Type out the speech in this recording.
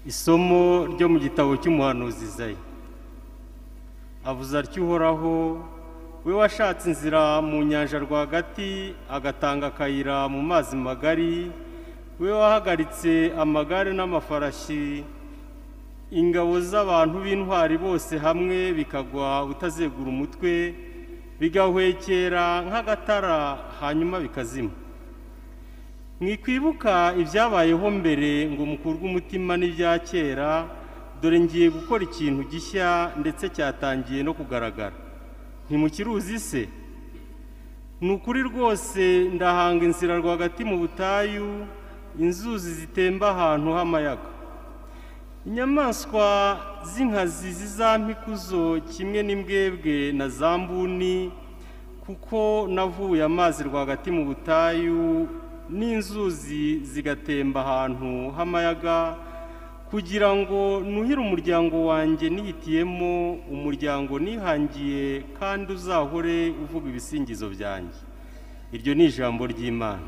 Isomo ryo mu gitabo cy'umuhanuzi Izayi. Avuze atyo Uhoraho, we washatse inzira mu nyanja rwagati, agatanga akayira mu mazi magari, we wahagaritse amagare n'amafarashi, ingabo z'abantu b'intwari bose hamwe bikagwa utazegura umutwe, bigahwekera nk'agatara hanyuma bikazima. Mwikwibuka ibyabayeho mbere ngo mukurwe umutima n'ibya kera, dore ngiye gukora ikintu gishya ndetse cyatangiye no kugaragara. Ntimukiruzi se? Ni ukuri rwose ndahanga inzira rwagati mu butayu, inzuzi zitemba ahantu h'amayaga. Inyamaswa z'inkazi zizampa ikuzo kimwe n'imbwebwe na za mbuni, kuko navuye amazi rwagati mu butayu n'inzuzi zigatemba ahantu h'amayaga, kugira ngo nuhire umuryango wanjye nihitiyemo, umuryango nihangiye kandi uzahore uvuga ibisingizo byanjye. Iryo ni ijambo ry'Imana.